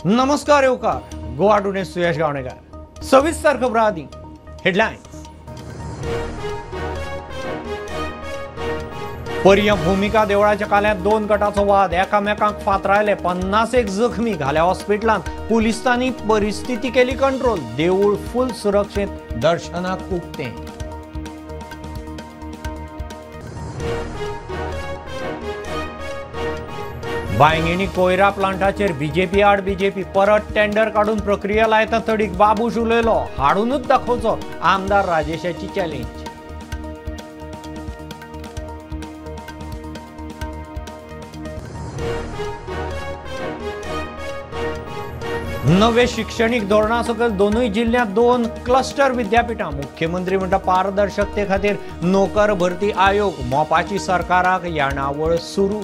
नमस्कार येवकार गोवा टुडे सुयश गावणेकर सविस्तर खबरां आदी हेडलायन्स। पर्यां भूमिका देवळाच्या काल्यांत दोन गटाचो वाद, एकामेकांक फातरायले, 50 जखमी घाल्या हॉस्पिटलांत, पुलिसांनी परिस्थिती केली कंट्रोल, देवूळ फुल सुरक्षेत दर्शनाक उक्तें। बांयगिणी कोयरा प्लांटाचेर बीजेपी आड बीजेपी परत टेंडर काडून प्रक्रिया लायता तडीक बाबूश उलयलो, हाडूनच दाखोवचो आमदार राजेशाची चॅलेंज। नवे शिक्षणीक धोरणा सकयल दोनूय जिल्ह्यांत 2 क्लस्टर विद्यापीठां, मुख्यमंत्री म्हणटा पारदर्शकते खातीर नोकर भरती आयोग, मोपाची सरकाराक येणावळ सुरू।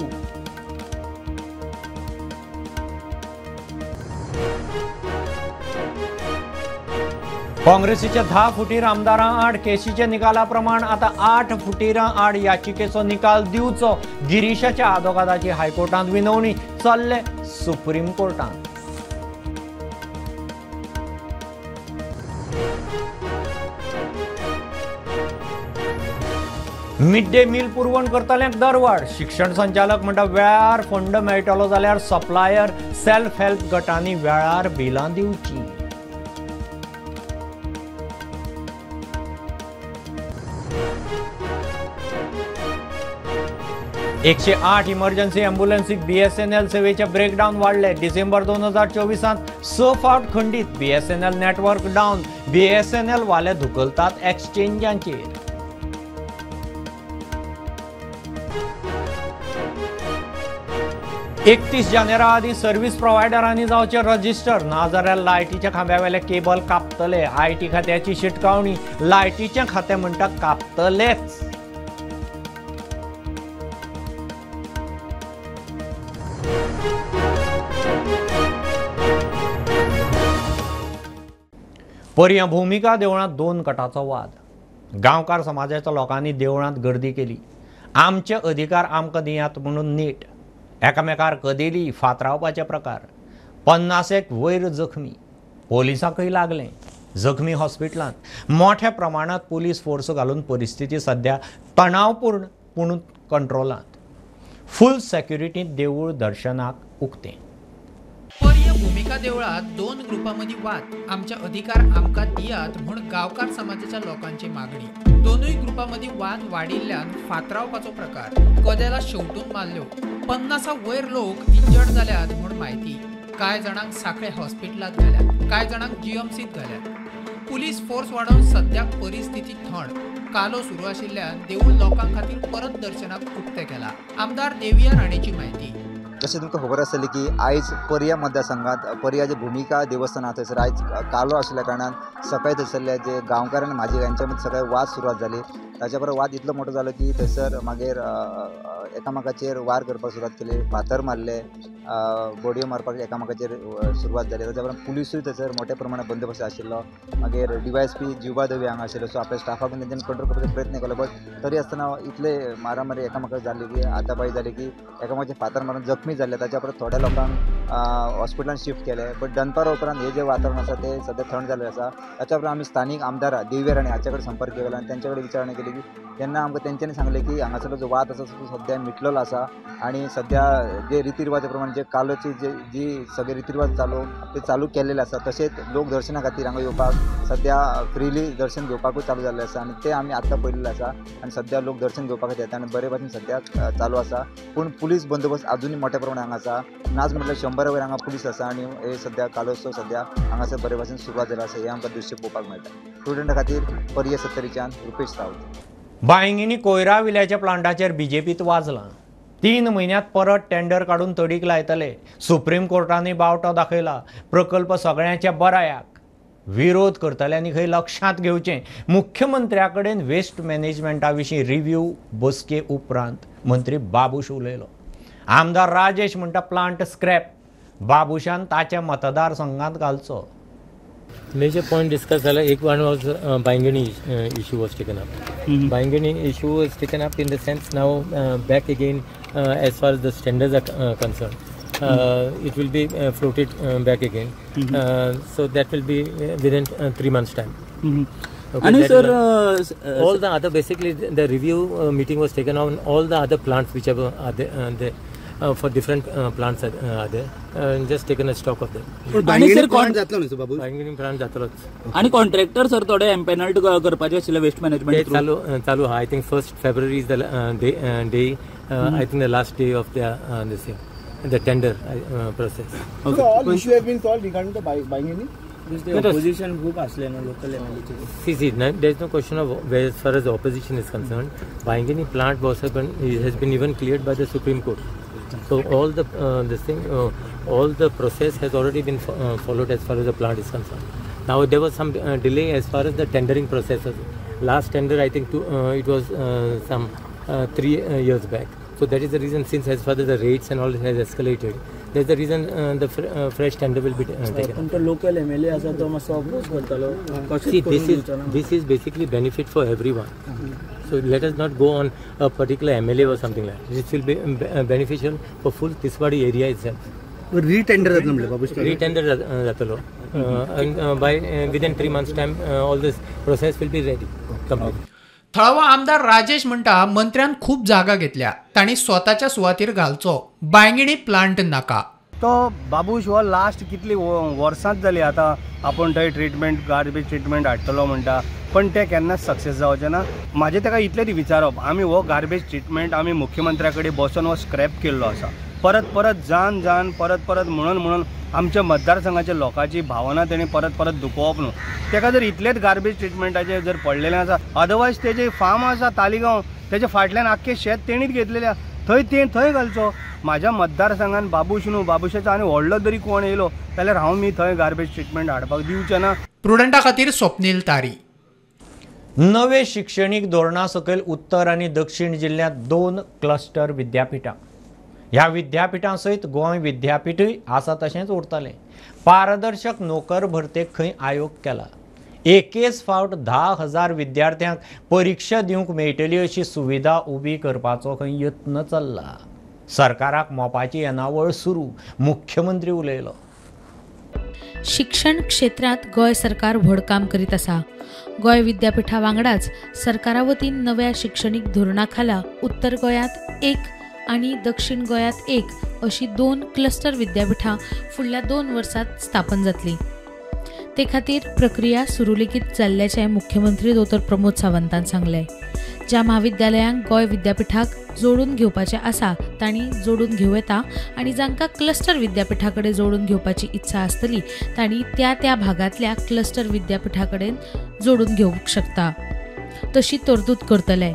काँग्रेसीच्या 10 फुटीर आमदारां आड केसीच्या निकाला प्रमाण आता 8 फुटीरां आड याचिकेचो निकाल दिवचो, गिरीशाच्या आदोगादाची हायकोर्टांत विनवणी, चल्ले सुप्रीम कोर्टांत। मिड डे मील पुरवण करतल्यांक दरवाड, शिक्षण संचालक म्हणटा वेळार फंड मेळटलो जाल्यार सप्लायर सेल्फ हेल्प गटांनी वेळार बिलां दिवची। 108 इमर्जन्सी ॲम्ब्युलन्सीक बीएसएनएल सेवेचे ब्रेकडावन वाडले, डिसेंबर 2024 6 फावट खंडीत, बीएसएनएल नेटवर्क डावन, बीएसएनएल वाले धुकलतात एक्सचेंजांचेर। 31 जानेरा आदी सर्व्हिस प्रोव्हायडरांनी जावचे रजिस्टर, नाजाल्यार लायटीच्या खांब्यावेले केबल कापतले, IT खात्याची शिटकावणी, लायटीचें खातें म्हणटा कापतलेच। पर्यां भूमिका देवळांत 2 गटाचो वाद, गांवकार समाजाच्या लोकांनी देवळांत गर्दी केली, आमचे अधिकार आमकां दियात म्हणून नीट, एकामेकार कदेली फातरावपाचे प्रकार, 50 वयर जखमी, पोलिसांकय लागलें, जखमी हॉस्पिटलांत, मोठ्या प्रमाणात पुलीस फोर्स घालून परिस्थिती सध्या तणावपूर्ण पूण कंट्रोलांत, फुल सेक्युरिटींत देवूळ दर्शनाक उक्तें। पर्य भूमिका देवळात 2 ग्रुपांमदीं वाद, आमचे अधिकार आमकां दियात म्हूण गांवकार समाजाच्या लोकांची मागणी, दोनूय ग्रुपांमदीं वाद वाडिल्ल्यान फातरावपाचो प्रकार, कदेला शेवटून मारल्यो, 50 वयर लोक इंजर्ड जाल्यात म्हूण म्हायती, कांय जाणांक सांखळे हॉस्पिटलांत घाल्यात, कांय जाणांक जीएमसींत घाल्यात, पुलीस फोर्स वाडोवन सद्याक परिस्थिती थंड, कालो सुरू आशिल्ल्यान देवूळ लोकां खातीर परत दर्शनाक उक्तें केलां, आमदार देविया राणेची म्हायती। जशें तुमकां खबर आसतली की आयज पर्या मतदारसंघात पर्या जे भूमिका देवस्थान आसा थंयसर आयज कालो आशिल्ल्या कारणान सकाळी थंयसरले जे गांवकार आनी म्हाजी हांच्या मदीं सकाळी वाद सुरवात जाली। ताच्या बरोबर वाद इतलो मोठो जालो की थंयसर मागीर एकामेकाचेर वार करपाक सुरवात केली, फातर मारले, बोडयो मारपाक एकामेकाचेर सुरवात जाली। ताच्या बरोबर पुलिसूय थंयसर मोठ्या प्रमाणात बंदोबस्त आशिल्लो, मागीर डीवायएसपी जिवा दवे हांगा आशिल्लो, सो आपल्या स्टाफाक तेंच्यांनी कंट्रोल करपाचो प्रयत्न केलो, बट तरी आसतना इतले मारामारी एकामेकाक जाली की हातापाई जाली की एकामेकाचे फातर मारून जखमी जाल्ले। ताच्या परत थोड्या लोकांक हॉस्पिटलान शिफ्ट केले, बट दनपारा उपरांत हे जे वातावरण आसा ते सद्या थंड जाल्लें आसा। ताच्या उपरांत आमी स्थानीक आमदार देविया राणे हाचे कडेन संपर्क केलो आनी तेंच्या कडेन विचारणा केली की तेन्ना आमकां तेंच्यांनी सांगलें की हांगासरलो जो वाद आसा तो सद्या मिटलेलो आसा आनी सद्या जे रिती रिवाजा प्रमाण जे कालोची जी सगळे रिती रिवाज चालू ते चालू केलेले आसा, तशेंच लोक दर्शना खातीर हांगा येवपाक सद्या फ्रिली दर्शन घेवपाकूय चालू जाल्लें आसा आनी ते आमी आत्तां पळयल्लें आसा आनी सद्या लोक दर्शन घेवपा खातीर येता आनी बरे भाशेन सद्या चालू आसा। पूण पुलीस बंदोबस्त अजुनूय मोठ्या प्रमाणात हांगा आसा, नाच म्हटल्यार 100 वयर हांगा पुलीस आसा आनी हे सद्या कालोत्सव सद्या हांगासर बरे भाशेन सुरवात जाल्या आसा, हें आमकां दृश्य पळोवपाक मेळटा। स्टुडंटा खातीर पर्ये सत्तरीच्यान रुपेश रावत। बांयगिणी कोयरा विल्याच्या प्लांटाचेर बीजेपीत वाजलां, 3 म्हयन्यांत परत टेंडर काडून तडीक लायतले, सुप्रीम कोर्टांनी बावटो दाखयला, प्रकल्प सगळ्यांच्या बरायाक, विरोध करतल्यांनी खंय लक्षांत घेवचें, मुख्यमंत्र्या कडेन वेस्ट मॅनेजमेंटा विशीं रिव्यू बसके उपरांत मंत्री बाबूश उलयलो। आमदार राजेश म्हणटा प्लांट स्क्रॅप, बाबूशान ताच्या मतदारसंघात घालचो। Major point discussed झाला. एक one was Bainguinim issue was taken up. Bainguinim issue was taken up in the sense now back again as far as the standards are concerned. It will be floated back again. So that will be within 3 months time. Okay, and sir, all the other, basically the review meeting was taken on all the other plants which are there, for different plants are there, and just taken a stock of them. आणि sir बायंगिणी plant जातलोच. आणि contractor sir थोडे एम्पॅनल्ड करपाचे आशिल्ले waste management चालू आहा. I think 1st February is the day, I think the last day of the this thing, the tender process. Okay. So all issue have been solved regarding the Baingini? The opposition group asle na local MLA. See, no, there is no question of where, as far as the opposition is concerned. Baingini plant was has been even cleared by the Supreme Court. So all the this thing, all the process has already been followed as far as the plant is concerned. Now there was some delay as far as the tendering process was. Last tender, I think it was some 3 years back. So that is the reason, since as far as the rates and all has escalated, that's the reason the fresh tender will be taken. But local MLA asa to maso oppose kartalo. See, this is basically benefit for everyone. So let us not go on a particular MLA or something like that. This will be beneficial for full Tiswadi area itself. Re-tender jatlo. Re-tender jatlo. And by within 3 months time, all this process will be ready. Complete. थळावो आमदार राजेश म्हणटा मंत्र्यान खूब जागा घेतल्या, तांणी स्वताच्या सुवातीर घालचो, बायंगिणी प्लांट नाका. तो बाबूश हो लास्ट कितली वर्सांच जाली आतां आपूण थंय ट्रिटमेंट गार्बेज ट्रिटमेंट हाडटलो म्हणटा, पण ते केन्नाच सक्सेस जावचें ना. म्हाजें ताका इतलेंच विचारप, आमी हो गार्बेज ट्रिटमेंट आमी मुख्यमंत्र्या कडेन बसून हो स्क्रॅप केल्लो आसा, परत परत जान जान परत परत म्हणून म्हणून आमच्या मतदारसंघाच्या लोकांची भावना तेणी परत परत दुखोवप न्हू. ताका जर इतलेंच गार्बेज ट्रिटमेंटाचें जर पडलेलें आसा, अदरवायज तेजें फार्म आसा तालिगांव, तेजे फाटल्यान आख्खें शेत तेणीच घेतलेलें आसा, थंय ते थंय घालचो. म्हाज्या मतदारसंघान बाबूश न्हू, बाबूशाचो आनी व्हडलो जरी कोण येयलो जाल्यार हांव मी थंय गार्बेज ट्रिटमेंट हाडपाक दिवचें ना. प्रुडंटा खातीर स्वप्नील तारी. नवे शिक्षणीक धोरणा सकयल उत्तर आनी दक्षिण जिल्ल्यांत 2 क्लस्टर विद्यापिठां. ह्या विद्यापिठां सयत गोंय विद्यापीठूय आसा तशेंच उरतलें. पारदर्शक नोकर भरतेक खंय आयोग केला. एकेच फावट 10,000 विद्यार्थ्यांक परिक्षा दिवंक मेळटली अशी सुविधा उबी करपाचो खंय यत्न चल्ला. सरकाराक मोपाची येणावळ सुरू, मुख्यमंत्री उलयलो. शिक्षण क्षेत्रांत गोंय सरकार व्हड काम करीत आसा. गोंय विद्यापिठा वांगडाच सरकारा वतीन नव्या शिक्षणीक धोरणा खाला उत्तर गोंयांत 1 आनी दक्षिण गोंयांत 1 अशी 2 क्लस्टर विद्यापिठां फुडल्या 2 वर्सांत स्थापन जातली. ते खातीर प्रक्रिया सुरू लेगीत जाल्ल्याचें मुख्यमंत्री दोतोर प्रमोद सावंतान सांगलें. ज्या म्हाविद्यालयांक गोंय विद्यापिठाक जोडून घेवपाचें आसा तांणी जोडून घेवं येता आनी जांकां क्लस्टर विद्यापिठा कडेन जोडून घेवपाची इत्सा आसतली तांणी त्या त्या भागांतल्या क्लस्टर विद्यापिठा कडेन जोडून घेवंक शकता. तशी तरतूद करतले.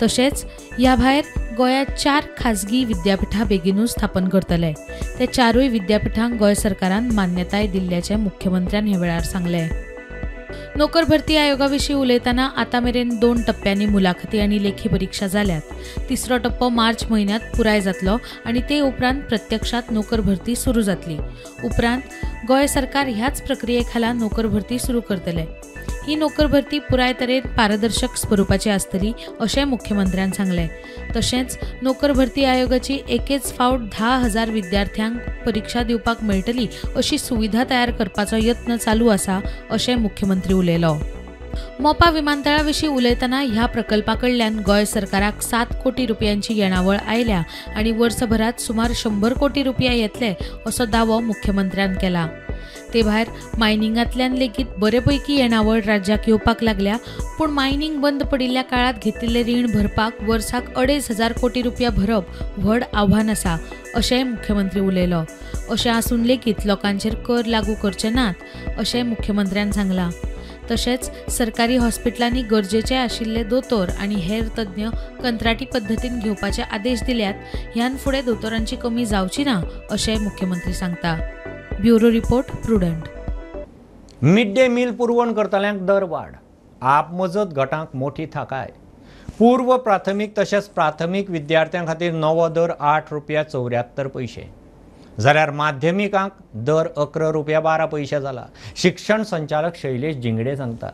तशेंच ह्या भायर गोंयांत 4 खाजगी विद्यापिठां बेगीनूच स्थापन करतले. ते 4 विद्यापिठांक गोंय सरकारान मान्यताय दिल्ल्याचें मुख्यमंत्र्यान ह्या वेळार सांगलें. नोकर भरती आयोगा विशीं उलयतना आतां मेरेन 2 टप्प्यांनी मुलाखती आनी लेखी परिक्षा जाल्यात. तिसरो टप्पो मार्च म्हयन्यांत पुराय जातलो आनी ते उपरांत प्रत्यक्षांत नोकर भरती सुरू जातली. उपरांत गोंय सरकार ह्याच प्रक्रिये खाला नोकर भरती सुरू करतले. ही नोकर भरती पुराय तरेन पारदर्शक स्वरुपाची आसतली अशें मुख्यमंत्र्यान सांगलें. तशेंच नोकर भरती आयोगाची एकेच फावट 10,000 विद्यार्थ्यांक परिक्षा दिवपाक मेळटली अशी सुविधा तयार करपाचो यत्न चालू आसा अशें मुख्यमंत्री उलयलो. मोपा विमानतळा विशीं उलयतना ह्या प्रकल्पा कडल्यान गोंय सरकाराक 7 कोटी रुपयांची येणावळ आयल्या आनी वर्सभरात सुमार 100 कोटी रुपया येतले असो दावो मुख्यमंत्र्यान केला. ते भायर मायनिंगांतल्यान लेगीत बरे पैकी येणावळ राज्याक येवपाक लागल्या, पूण मायनिंग बंद पडिल्ल्या काळात घेतिल्लें रीण भरपाक वर्साक 2,500 कोटी रुपया भरप व्हड आव्हान आसा अशेंय मुख्यमंत्री उलयलो. अशें आसून लेगीत लोकांचेर कर लागू करचे नात अशें मुख्यमंत्र्यान सांगलां. तशेंच सरकारी हॉस्पिटलांनी गरजेचे आशिल्ले दोतोर आनी हेर तज्ञ कंत्राटी पद्दतीन घेवपाचे आदेश दिल्यात. ह्यान फुडें दोतोरांची कमी जावची ना अशें मुख्यमंत्री सांगता. Bureau report, Prudent. Mid day meal पुरवण करतल्यांक दरवाड, आप मजत गटांक मोठी थाकाय. पूर्व प्राथमीक तशेंच प्राथमीक विद्यार्थ्यां खातीर नवो दर 8 रुपया 74 पयशे जाल्यार माध्यमिकांक दर 11 रुपया 12 पयशे जाला. शिक्षण संचालक शैलेश जिंगडे सांगतात,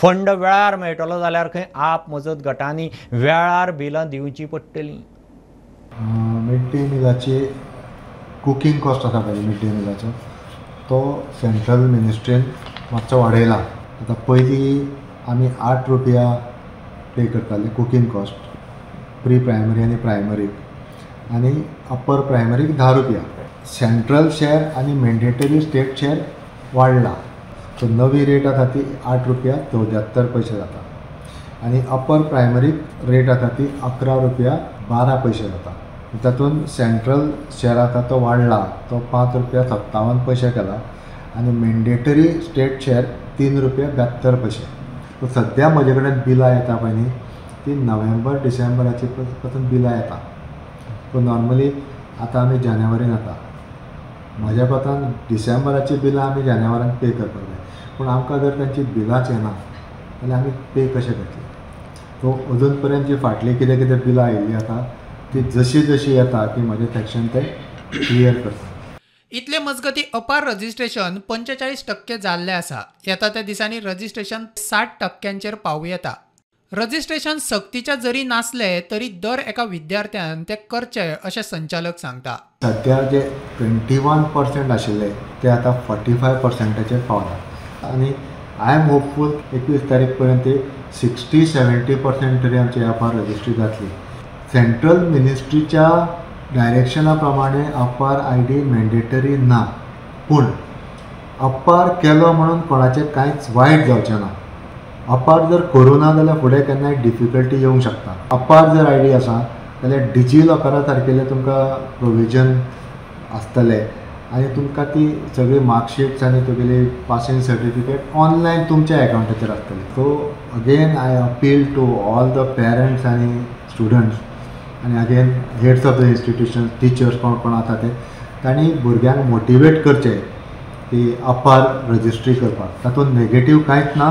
फंड वेळार मेळटलो जाल्यार खंय आप मजत गटांनी वेळार बिलां दिवची पडटलीं. मिड डे मिलाचे कुकींग कॉस्ट आसा पळय मिड डे मिलाचो तो सेंट्रल मिनिस्ट्रीन मातसो वाडयला. आतां पयलीं आमी 8 रुपया पे करताले कुकींग कॉस्ट प्री प्रायमरी आनी प्रायमरीक, आनी अप्पर प्रायमरीक 10 रुपया. सेंट्रल शेअर आनी मॅन्डेटरी स्टेट शेअर वाडला. सो नवी रेट आसा ती 8 रुपया 74 पयशे जाता आनी अप्पर प्रायमरीक रेट आसा ती 11 रुपया 12 पयशे जाता. तातूंत सेंट्रल शेअर आसा तो वाडला, तो 5 रुपया 57 पयशे केला आनी मॅन्डेटरी स्टेट शेअर 3 रुपया 72 पयशे. सो सद्या म्हजे कडेन बिलां येता पळय न्ही ती नोव्हेंबर डिसेंबराची पासून बिलां येता. सो नॉर्मली आतां आमी जानेवारीन येता, म्हज्या कोतान डिसेंबराची बिलां आमी जानेवारान पे करपाक जाय, पूण आमकां जर तांची बिलांच येना जाल्यार आमी पे कशें करतले? सो अजून पर्यंत जी फाटली कितें कितें बिलां आयिल्लीं आसा ती जशी जशी येता की म्हजें सेक्शन ते क्लियर करता. इतले मजगती अपार रजिस्ट्रेशन 45% जाल्लें आसा. येता त्या दिसांनी रजिस्ट्रेशन 60% पावूं येता. रजिस्ट्रेशन सक्तीच्या जरी नासले तरी दर एका विद्यार्थ्यान ते करचे अशें संचालक सांगता. सद्या जे 21% आशिल्ले ते आतां 45%चेर पावला आनी I am hopeful 21 तारीख पर्यंत 60-70% तरी आमची अपार रजिस्ट्री जातली. सेंट्रल मिनिस्ट्रीच्या डायरेक्शना प्रमाणे अपार I D mandatory ना, पूण अपार केलो म्हणून कोणाचें कांयच वायट जावचें ना. अपार जर करूं ना जाल्यार फुडें केन्नाय डिफिकल्टी येवंक शकता. अपार जर I D आसा जाल्यार डिजी लॉकरा सारकेले तुमकां प्रोविजन आसतले आनी तुमकां ती सगळी मार्कशीट्स आनी तुगेली पासिंग सर्टिफिकेट ऑनलायन तुमच्या एकावंटाचेर आसतली. So again I appeal to all the parents आनी स्टुडंट्स आनी again heads of the institution, teachers कोण कोण आसा ते तांणी भुरग्यांक मोटिवेट करचें की अपार रजिस्ट्री करपाक. तातूंत नेगेटीव कांयच ना,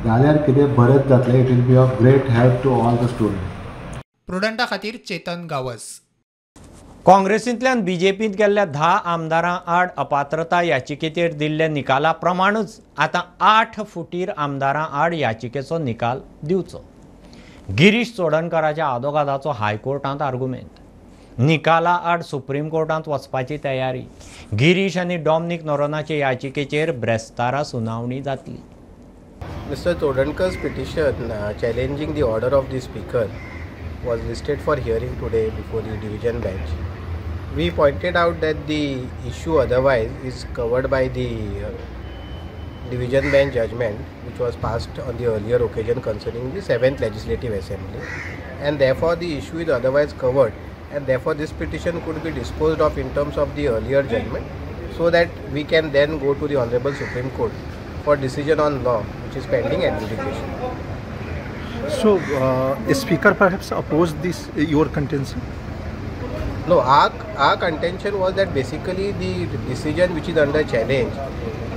जाल्यार कितें बरेंच जातलें. It will be of great help to all the students. प्रुडंटा खातीर चेतन गावस. काँग्रेसींतल्यान बीजेपींत गेल्ल्या 10 आमदारां आड अपात्रता याचिकेचेर दिल्ल्या निकाला प्रमाणूच आतां 8 फुटीर आमदारां आड याचिकेचो निकाल दिवचो. गिरीश चोडणकाराच्या आदोगादाचो हायकोर्टांत आर्गुमेंत. निकाला आड सुप्रीम कोर्टांत वचपाची तयारी. गिरीश आनी डॉमनिक नोरोनाचे याचिकेचेर ब्रेस्तारा सुनावणी जातली. Mr. Chodankar's petition challenging the order of the speaker was listed for hearing today before the division bench. We pointed out that the issue otherwise is covered by the division bench judgment which was passed on the earlier occasion concerning the 7th Legislative Assembly, and therefore the issue is otherwise covered, and therefore this petition could be disposed of in terms of the earlier judgment so that we can then go to the Honorable Supreme Court for decision on law which is pending adjudication. So, speaker perhaps opposed this your contention? No, our contention was that basically the decision which is under challenge,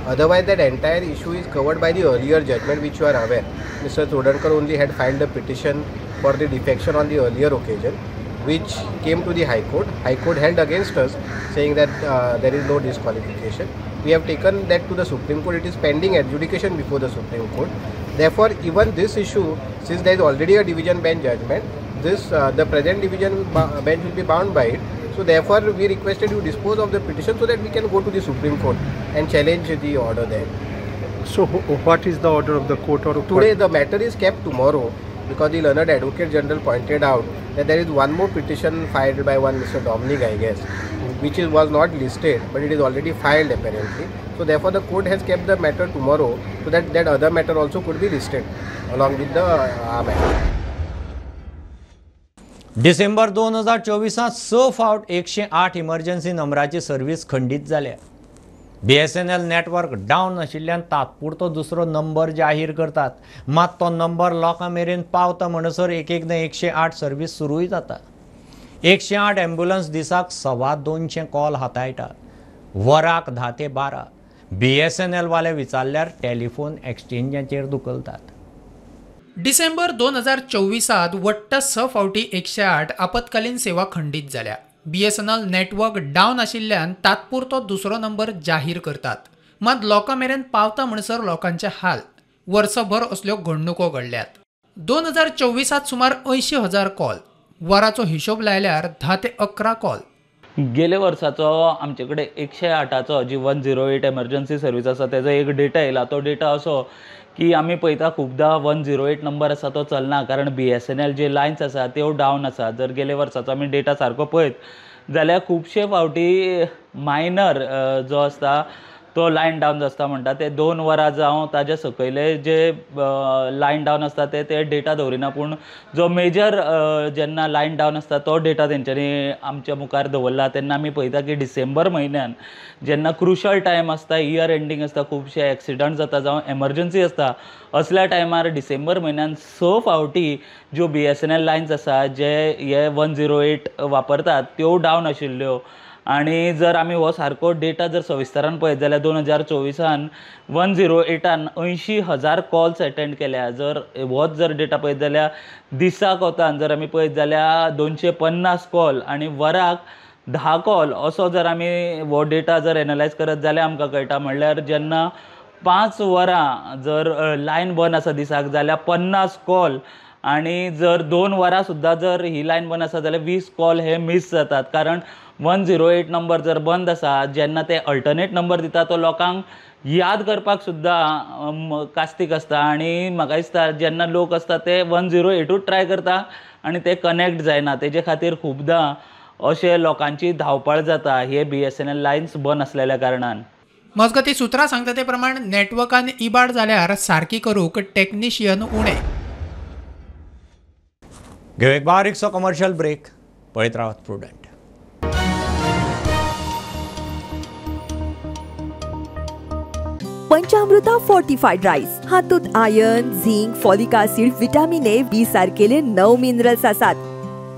otherwise that entire issue is covered by the earlier judgment which you are aware. Mr. Chodankar only had filed a petition for the defection on the earlier occasion, which came to the High Court. High Court held against us, saying that there is no disqualification. We have taken that to the Supreme Court. It is pending adjudication before the Supreme Court. Therefore, even this issue, since there is already a division bench judgment, this the present division bench will be bound by it. So therefore, we requested you dispose of the petition so that we can go to the Supreme Court and challenge the order there. So what is the order of the court? Or today the matter is kept tomorrow, because the learned Advocate General pointed out that there is one more petition filed by one Mr. Dominic, I guess, which was not listed, but it is already filed apparently. So therefore the court has kept the matter tomorrow so that that other matter also could be listed along with the matter. December 2024 6 फावट 108 emergency नंबराची service खंडीत जाल्या. BSNL network down आशिल्ल्यान तात्पुरतो दुसरो number जाहीर करतात, मात तो number लोकां मेरेन पावता म्हणसर एक एकदां 108 सर्वीस सुरूय जाता. 108 ॲम्ब्युलन्स दिसाक 225 कॉल हाताळटा, वराक 10 ते 12. BSNL वाले विचारल्यार टेलिफोन एक्सचेंजाचेर धुकलतात. डिसेंबर 2024 वट्ट 6 फावटी 108 आपत्कालीन सेवा खंडीत जाल्या. BSNL network down आशिल्ल्यान तात्पुरतो दुसरो नंबर जाहीर करतात, मात लोकां मेरेन पावता म्हणसर लोकांचे हाल. वर्सभर असल्यो घडणुको घडल्यात. 2024 सुमार 80,000 कॉल, वराचो हिशोब लायल्यार 10 ते 11 कॉल. गेले वर्साचो आमचे कडेन 108चो जी 108 एमर्जन्सी सर्वीस आसा तेजो एक डेटा येयला. तो डेटा असो की आमी पळयता खुबदां 108 नंबर आसा तो चलना, कारण BSNL जे लायन्स आसा त्यो डावन आसा. जर गेले वर्साचो आमी डेटा सारको पळयत जाल्यार खुबशे फावटी मायनर जो आसता तो लायन डावन आसता म्हणटा ते 2 वरां जावं ताजे सकयले जे लायन डावन आसता ते डेटा दवरिना, पूण जो मेजर जेन्ना लायन डावन आसता तो डेटा तेंच्यांनी आमच्या मुखार दवरला. तेन्ना आमी पळयता की डिसेंबर म्हयन्यान जेन्ना क्रुशल टायम आसता, इयर एंडींग आसता, खुबशे एक्सिडंट जाता जावं एमर्जन्सी आसता, असल्या टायमार डिसेंबर म्हयन्यान 6 फावटी ज्यो BSNL lines आसा जे हे 108 वापरतात त्यो डावन आशिल्ल्यो. आनी जर आमी हो सारको डेटा जर सविस्तारान पळयत जाल्यार 2024 108 80,000 कॉल्स एटेंड केल्या. जर होच जर डेटा पळयत जाल्यार दिसाक वतान जर आमी पळयत जाल्यार 250 कॉल आनी वराक 10 कॉल असो जर आमी हो डेटा जर एनलायज करत जाल्यार आमकां कळटा. म्हणल्यार जेन्ना 5 वरां जर लायन बंद आसा दिसाक जाल्यार 50 कॉल आनी जर 2 वरां सुद्दां जर ही लायन बंद आसा जाल्यार 20 कॉल हे मीस जातात, कारण 108 नंबर जर बंद आसा जेन्ना ते अल्टरनेट नंबर दिता तो लोकांक याद करपाक सुद्दां कास्तीक आसता. आनी म्हाका दिसता जेन्ना लोक आसता ते 108ूच ट्राय करता आनी ते कनेक्ट जायना, तेजे खातीर खुबदां अशे लोकांची धांवपळ जाता हे BSNL lines बंद आसलेल्या कारणान. मजगती सूत्रां सांगता ते प्रमाण नेटवर्कान इबाड जाल्यार सारकी करूंक टेक्निशियन उणे. घेऊ एक बारीकसो कमर्शियल ब्रेक, पळयत रावात प्रुडंट. पंचामृता फोर्टिफाईड राईस हातूंत iron, zinc, folic acid, vitamin A, B सारकेले 9 minerals आसात.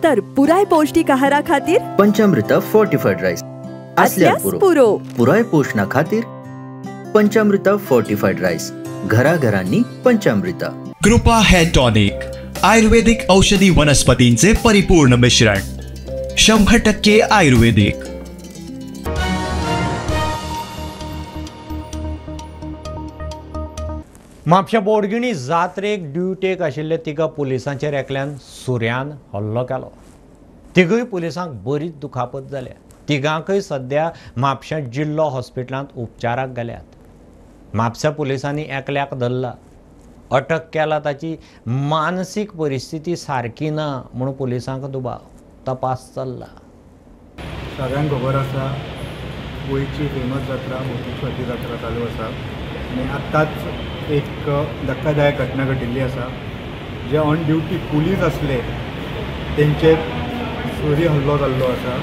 तर पुराय पौष्टिक आहारा खातीर पंचामृता फोर्टिफाईड राईस आसल्यार पुरो. पुराय पोषणा खातीर पंचामृता फोर्टिफाईड राईस, घराघरांनी पंचामृता. कृपा हेअर टॉनिक, आयुर्वेदिक औषधी वनस्पतींचे परिपूर्ण मिश्रण, 100% आयुर्वेदिक. म्हापशा बोडगिणी जात्रेक ड्युटेक आशिल्ले तिगा पुलिसांचेर एकल्यान सुऱ्यान हल्लो केलो. तिगूय पुलिसांक बरीच दुखापत जाल्या. तिगांकय सद्या म्हापशा जिल्लो हॉस्पिटलांत उपचाराक गेल्यात. म्हापशा पुलिसांनी एकल्याक धरला, अटक केला. ताची मानसीक परिस्थिती सारकी ना म्हूण पुलिसांक दुबाव, तपास चल्ला. सगळ्यांक खबर आसा गोंयची फेमस जात्रा मोतीश्वरची जात्रा चालू आसा आनी आत्ताच एक धक्कादायक घटना घडिल्ली आसा. जे ऑन ड्युटी पुलीस आसले तेंचेर सुरी हल्लो जाल्लो आसा.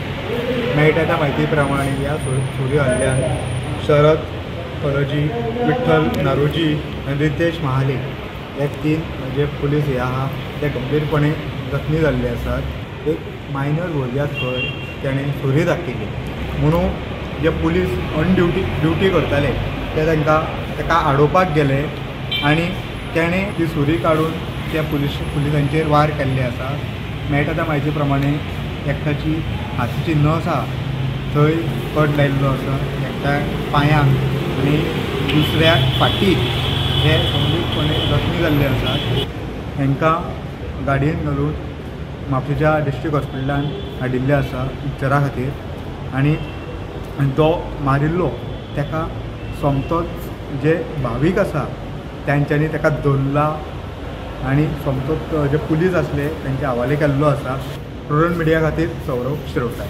मेळटा त्या म्हायती प्रमाणे ह्या सुरी हल्ल्यान शरद फरजी, विठ्ठल नारोजी आनी रितेश महाले हे 3 जे पुलीस हे आहा ते गंभीरपणे जखमी जाल्ले आसात. एक मायनर भुरग्याक खंय तेणें सुरी दाखयली म्हणून जे पुलीस ऑन ड्युटी करताले ते तांकां ताका आडोवपाक गेले आनी तेणें ती सुरी काडून त्या पुलिसांचेर वार केल्ले आसा. मेळटा त्या म्हायती प्रमाणे एकट्याची हातीची नस आहा थंय कट लायिल्लो आसा, एकट्या पांयांक आनी दुसऱ्याक फाटीक हे गंभीरपणे जखमी जाल्ले आसात. हांकां गाडयेन घालून म्हापशेच्या डिस्ट्रिक्ट हॉस्पिटलान हाडिल्ले आसा उपचारा खातीर आनी तो मारिल्लो ताका सोमतोच जे भावीक आसा तांच्यांनी ताका धरला आनी सोमतोच जे पुलीस आसले तांचे हवाले केल्लो आसा. प्रुडंट मिडिया खातीर सौरव शिरोडकार.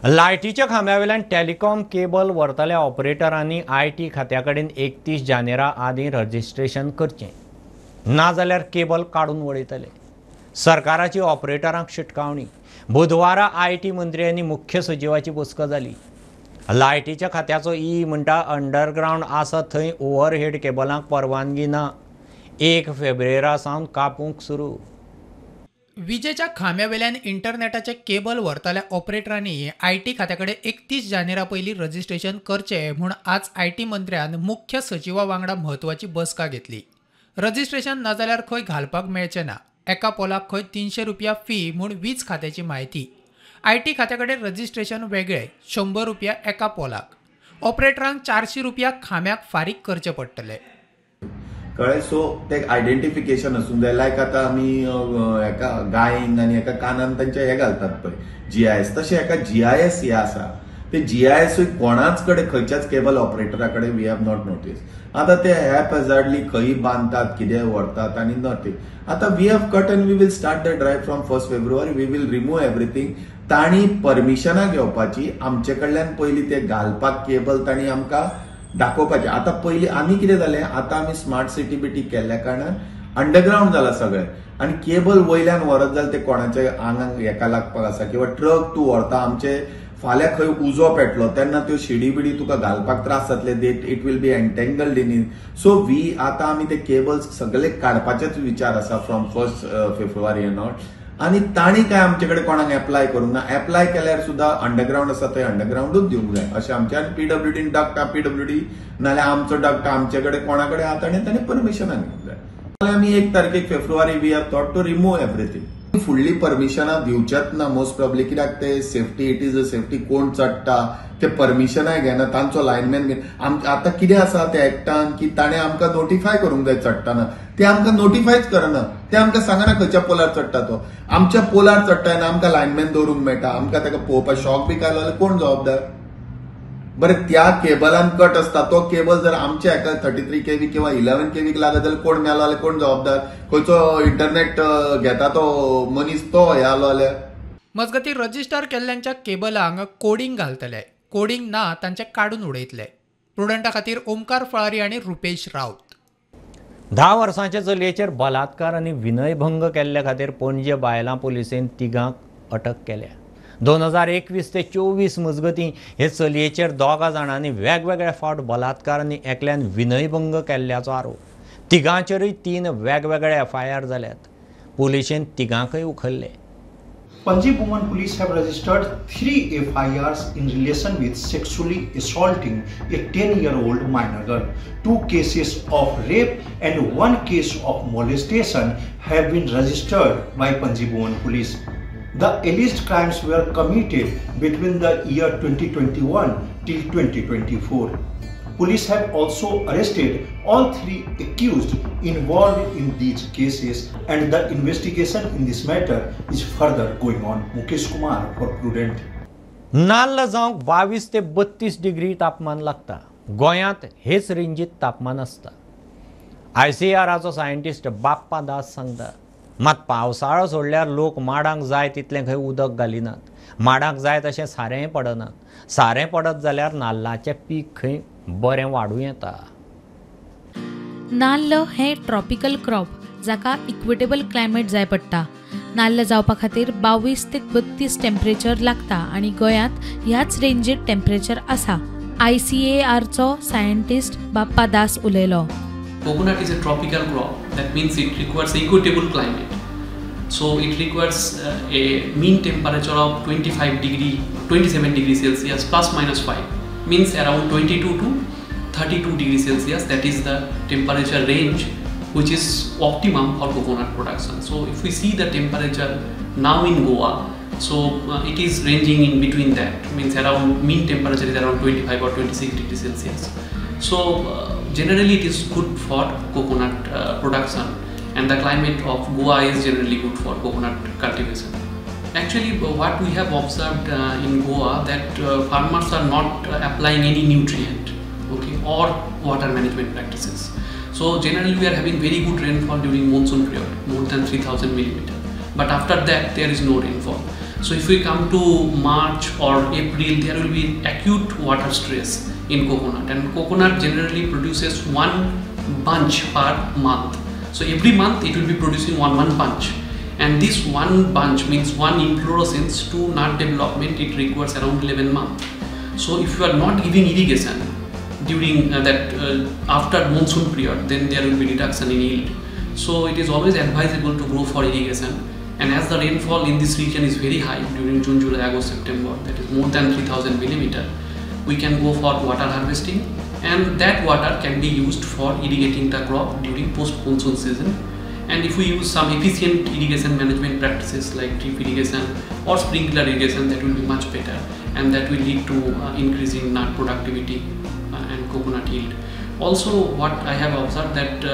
लायटीच्या खांब्या वयल्यान टेलिकॉम केबल व्हरतल्या ऑपरेटरांनी IT खात्या कडेन 31 जानेरा आदीं रजिस्ट्रेशन करचें, नाजाल्यार केबल काडून वडयतले. सरकाराची ऑपरेटरांक शिटकावणी. बुधवारा IT मंत्री आनी मुख्य सचिवाची बसका जाली. लायटीच्या खात्याचो ई म्हणटा अंडरग्रावंड आसा थंय ओव्हरहेड केबलांक परवानगी ना. 1 फेब्रुवारा सावन कापूंक सुरू. विजेच्या खांब्यावेल्यान इंटरनेटाचे केबल व्हरतल्या ऑपरेटरांनी IT खात्या कडेन 31 जानेरा पयलीं रजिस्ट्रेशन करचें म्हूण आज IT मंत्र्यान मुख्य सचिवा वांगडा म्हत्वाची बसका घेतली. रजिस्ट्रेशन ना जाल्यार खंय घालपाक मेळचें ना. एका पोलाक खंय 300 रुपया फी म्हूण वीज खात्याची म्हायती. IT खात्या कडेन रजिस्ट्रेशन वेगळें, 100 रुपया एका पोलाक. ऑपरेटरांक 400 रुपया खांब्याक फारीक करचे पडटले. कळ्ळें. सो ते आयडेंटिफिकेशन आसूंक जाय. लायक आतां आमी हेका गायेंक आनी हेका कानान तांच्या हे घालतात पळय जीआयएस, तशें हेका जीआयएस हे आसा. ते जीआयएसूय कोणाच कडेन खंयच्याच केबल ऑपरेटरा कडेन we have not notice. आतां ते हॅपहॅझार्डली खंय बांदतात, कितें व्हरतात आनी नथींग. आतां we have cut and we will start the drive from 1 February. We will remove everything. तांणी परमिशनां घेवपाची आमचे कडल्यान पयलीं, ते घालपाक केबल तांणी आमकां दाखोवपाचें. आतां पयलीं आनी कितें जालें, आतां आमी स्मार्ट सिटी बिटी केल्ल्या कारणान अंडरग्रावंड जाला सगळें आनी केबल वयल्यान व्हरत जाल्यार ते कोणाच्या आंगाक हेका लागपाक आसा किंवा ट्रक तूं व्हरता, आमचे फाल्यां खंय उजो पेटलो तेन्ना त्यो शिडी बिडी तुका घालपाक त्रास जातले, it will be entangled in it. So we आतां आमी ते केबल्स सगळे काडपाचेच विचार आसा फ्रॉम 1 फेब्रुवारी एंड ऑल. आनी तांणी काय आमचे कडेन कोणाक एप्लाय करूंक ना. एप्लाय केल्यार सुद्दां अंडरग्रावंड आसा थंय अंडरग्रावंडूच दिवंक जाय अशें आमचें. आनी पीडब्ल्यूडीन डक्ट पीडब्ल्यूडी नाल्यार आमचो डक्ट आमचे कडेन कोणा कडेन आहा ताणें ताणें परमिशनां घेवंक जाय. आमी 1 तारखेक February we have thought to remove everything. फुडली परमिशनां दिवचेच ना मोस्ट प्रॉब्ली, कित्याक ते safety, it is a safety. कोण चडटा ते परमिशनाय घेना, तांचो लायनमॅन. आतां कितें आसा ते एक्टान की ताणें आमकां नोटिफाय करूंक जाय चडटना, ते आमकां नोटिफायच करना, ते आमकां सांगना खंयच्या पोलार चडटा तो. आमच्या पोलार चडटा येना आमकां लायनमॅन दवरूंक मेळटा, आमकां ताका पळोवपाक शॉक बी काडलो जाल्यार कोण जबाबदार? बरें, त्या केबलान कट आसता तो केबल जर आमच्या हेका 33 kV किंवा 11 kV लागत जाल्यार कोण मेलो जाल्यार कोण जबाबदार? खंयचो इंटरनेट घेता तो मनीस तो हे आलो जाल्यार. मजगतीं रजिस्टर केल्ल्यांच्या केबलांक कोडिंग घालतले, कोडिंग ना तांचे काडून उडयतले. प्रुडंटा खातीर ओमकार फळारी आनी रुपेश राऊत. 10 वर्सांच्या चलयेचेर बलात्कार आनी विनयभंग केल्ल्या खातीर पणजे बायलां पुलिसेन तिगांक अटक केल्या. 2021 ते 24 मजगतीं हे चलयेचेर 2 जाणांनी वेगवेगळ्या फावट बलात्कार आनी एकल्यान विनयभंग केल्ल्याचो आरोप. तिगांचेरूय 3 वेगवेगळे एफआयआर जाल्यात. पुलिशेन तिगांकय उखल्ले. Panaji Women Police have registered 3 FIRs in relation with sexually assaulting a 10-year-old minor girl. 2 cases of rape and 1 case of molestation have been registered by Panaji Women Police. The alleged crimes were committed between the year 2021 till 2024. Police have also arrested all 3 accused involved in these cases and the investigation in this matter is further going on. Mukesh Kumar for Prudent. नाल्ल जावंक 22 ते 32 degree तापमान लागता. गोंयांत हेच रेंजीत तापमान आसता. आयसीआराचो scientist बाप्पा दास सांगता, मात पावसाळो सोडल्यार लोक माडांक जाय तितलें खंय उदक घालिनात, माडांक जाय तशें सारेंय पडना. सारें पडत जाल्यार नाल्लाचें पीक खंय बरें वाडूं येता. नाल्ल हें ट्रॉपिकल क्रॉप जाका इक्विटेबल क्लायमेट जाय पडटा. नाल्ल जावपा खातीर 22 ते 32 टेम्परेचर लागता आनी गोंयांत ह्याच रेंजीत टेम्परेचर आसा. आयसीएआरचो सायंटिस्ट बाप्पा दास उलयलो. Coconut is a tropical crop, that means it requires equitable climate. So it requires a mean temperature of 25 degree, 27 degree Celsius plus minus 5, means around 22 to 32 degree Celsius. That is the temperature range which is optimum for coconut production. So if we see the temperature now in Goa, so it is ranging in between that, means around mean temperature is around 25 or 26 degree Celsius. So generally it is good for coconut production, and the climate of Goa is generally good for coconut cultivation. Actually what we have observed in Goa, that farmers are not applying any nutrient, okay, or water management practices. So generally we are having very good rainfall during monsoon period, more than 3000 millimeter, but after that there is no rainfall. So if we come to March or April, there will be acute water stress in coconut, and coconut generally produces 1 bunch per month. So every month it will be producing one bunch, and this 1 bunch means 1 inflorescence to nut development, it requires around 11 months. So if you are not giving irrigation during after monsoon period, then there will be reduction in yield. So it is always advisable to grow for irrigation, and as the rainfall in this region is very high during June, July, August, September, that is more than 3000 millimeter, we can go for water harvesting, and that water can be used for irrigating the crop during post-monsoon season. And if we use some efficient irrigation management practices like drip irrigation or sprinkler irrigation, that will be much better, and that will lead to increase in nut productivity and coconut yield. Also, what I have observed that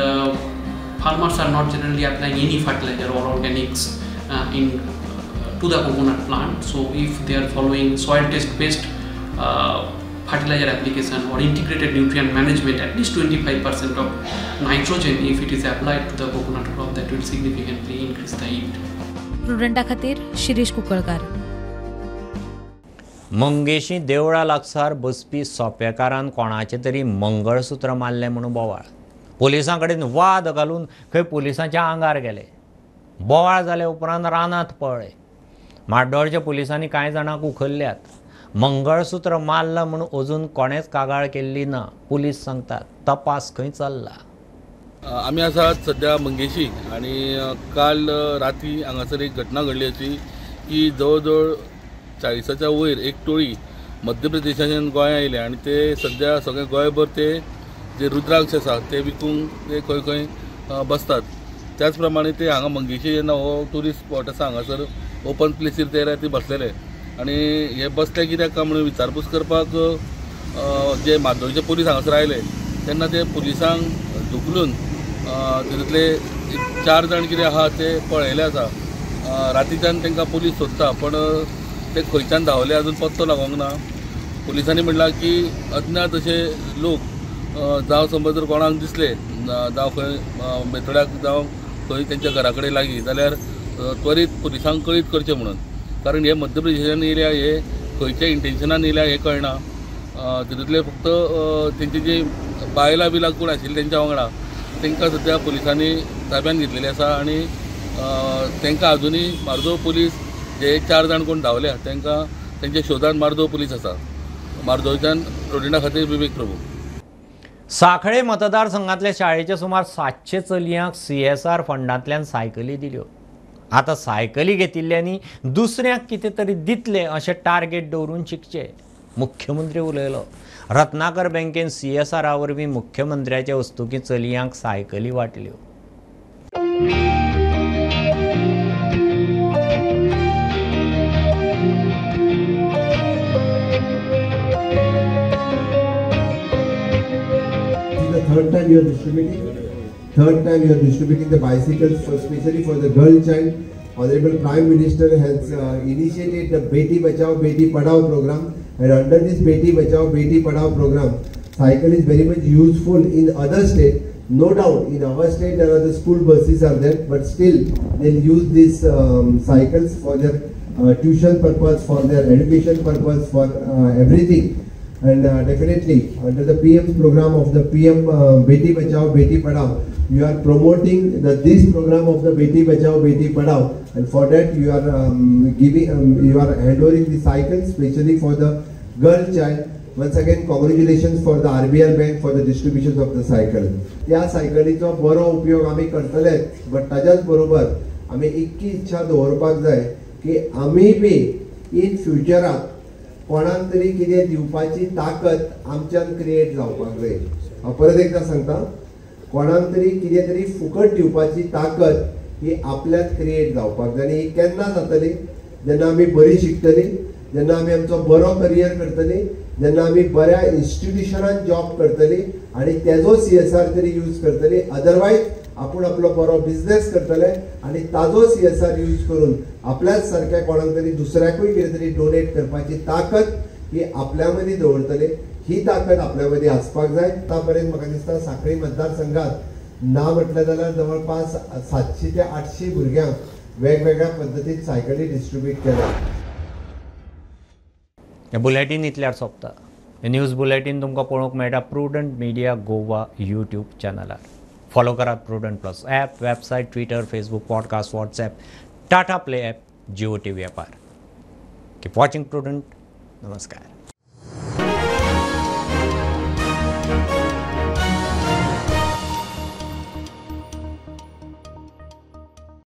farmers are not generally applying any fertilizer or organics to the coconut plant. So if they are following soil test based fertilizer application or integrated nutrient management, at least 25% of nitrogen, if it is applied to the coconut crop, that will significantly increase the yield. प्रुडंटा खातीर शिरीष कुंकळकार. मंगेशी देवळा लागसार बसपी सोपेकारान कोणाचें तरी मंगळसूत्र मारलें म्हणून बोवाळ. पोलिसां कडेन वाद घालून खंय पोलिसांच्या आंगार गेले. बोवाळ जाले उपरांत रानांत पळ्ळे. म्हाड्डोळच्या पोलिसांनी कांय जाणांक उखल्ल्यात. मंगळसूत्र मारलां म्हणून अजून कोणेच कागाळ केल्ली ना. पुलीस सांगतात तपास खंय चल्ला. आमी आसात सद्या मंगेशी आनी काल राती हांगासर एक घटना घडली अशी की जवळ जवळ 40च्या वयर एक टोळी मध्य प्रदेशाच्यान गोंया आयले आनी ते सद्या सगळे गोंयभर ते जे रुद्राक्ष आसा ते विकूंक ते खंय खंय बसतात. त्याच प्रमाणे ते हांगा मंगेशी जेन्ना हो ट्युरिस्ट स्पॉट आसा हांगासर ओपन प्लेसीर ते राती बसलेले आनी हे बसले कित्याक काय म्हणून विचारपूस करपाक जे म्हाड्डोळचे पोलीस हांगासर आयले तेन्ना ते पुलिसांक धुकलून तितूंतले 4 जाण कितें आहा ते पळयले आसा. रातीच्यान तांकां पुलीस सोदता पण ते खंयच्यान धांवले अजून पत्तो लागोंक ना. पुलिसांनी म्हणलां की अज्ञात अशे लोक जावं समज जर कोणाक दिसले जावं खंय बेतोड्याक जावं खंय तेंच्या घरा कडेन लागीं जाल्यार त्वरीत पुलिसांक कळीत करचें म्हणून, कारण हे मध्य प्रदेशान येयल्या हे खंयच्या इंटेन्शनान येयल्या हें कळना. तितूंतले फक्त तेंची जी बायलां बिलां कोण आशिल्ली तेंच्या वांगडा तांकां सद्या पुलिसांनी ताब्यान घेतलेली आसा आनी तांकां अजुनूय मार्दोळ पुलीस जे 4 जाण कोण धांवल्या तांकां तेंच्या शोधान मार्दोळ पुलीस आसा. मार्दोळच्यान प्रुडंटा खातीर विवेक प्रभू. सांखळे मतदारसंघातल्या शाळेच्या सुमार 700 चलयांक CSR फंडांतल्यान सायकली दिल्यो. आतां सायकली घेतिल्ल्यांनी दुसऱ्यांक कितें तरी दितले अशें टार्गेट दवरून शिकचें. मुख्यमंत्री उलयलो. रत्नाकर बँकेन CSR वरवीं मुख्यमंत्र्याच्या हस्तुकीं चलयांक सायकली वांटल्यो. Third time you are distributing. Third time you are distributing the bicycles, for, especially for the girl child. Honorable Prime Minister has initiated the Beti Bachao Beti Padhao program, and under this Beti Bachao Beti Padhao program, cycle is very much useful in other state. No doubt, in our state there are the school buses are there, but still they'll use these cycles for their tuition purpose, for their education purpose, for everything. And definitely under the PM's program of the PM Beti Bachao Beti Padhao, you are promoting this program of the Beti Bachao Beti Padhao, and for that you are giving you are handovering the cycles especially for the girl child. Once again, congratulations for the RBL Bank for the distribution of the cycle. त्या सायकलीचो बरो उपयोग आमी करतलेच, but ताज्याच बरोबर आमी इतकी इच्छा दवरपाक जाय की आमी बी इन फ्युचराक कोणाक तरी कितें दिवपाची ताकद आमच्यान क्रिएट जावपाक जाय. हांव परत एकदां सांगता, कोणाक तरी कितें तरी फुकट दिवपाची ताकद ही आपल्यात क्रिएट जावपाक जाय. आनी ही केन्ना जातली? जेन्ना आमी बरी शिकतली, जेन्ना आमी आमचो बरो करियर करतली, जेन्ना आमी बऱ्या इन्स्टिट्युशनान जॉब करतली आनी तेजो CSR तरी यूज करतली. अदरवायज आपूण आपलो बरो बिजनेस करतले आनी ताजो CSR use करून आपल्याच सारक्या कोणाक तरी दुसऱ्याकूय कितें तरी डोनेट करपाची ताकद ही आपल्या मदीं दवरतले. ही ताकद आपल्या मदीं आसपाक जाय. आतां पर्यंत म्हाका दिसता सांखळी मतदारसंघात ना म्हटलें जाल्यार जवळपास 700 ते 800 भुरग्यांक वेगवेगळ्या पद्दतीन सायकली डिस्ट्रिब्यूट केल्या. हें बुलेटीन इतल्यार सोंपता. न्यूज बुलेटीन तुमकां पळोवंक मेळटा प्रुडंट मिडिया गोवा यूट्यूब चॅनलार. फॉलो करात Prudent plus app, website, Twitter, Facebook, podcast, WhatsApp, Tata Play app, Jio TV ॲपार. Keep watching prudent. नमस्कार.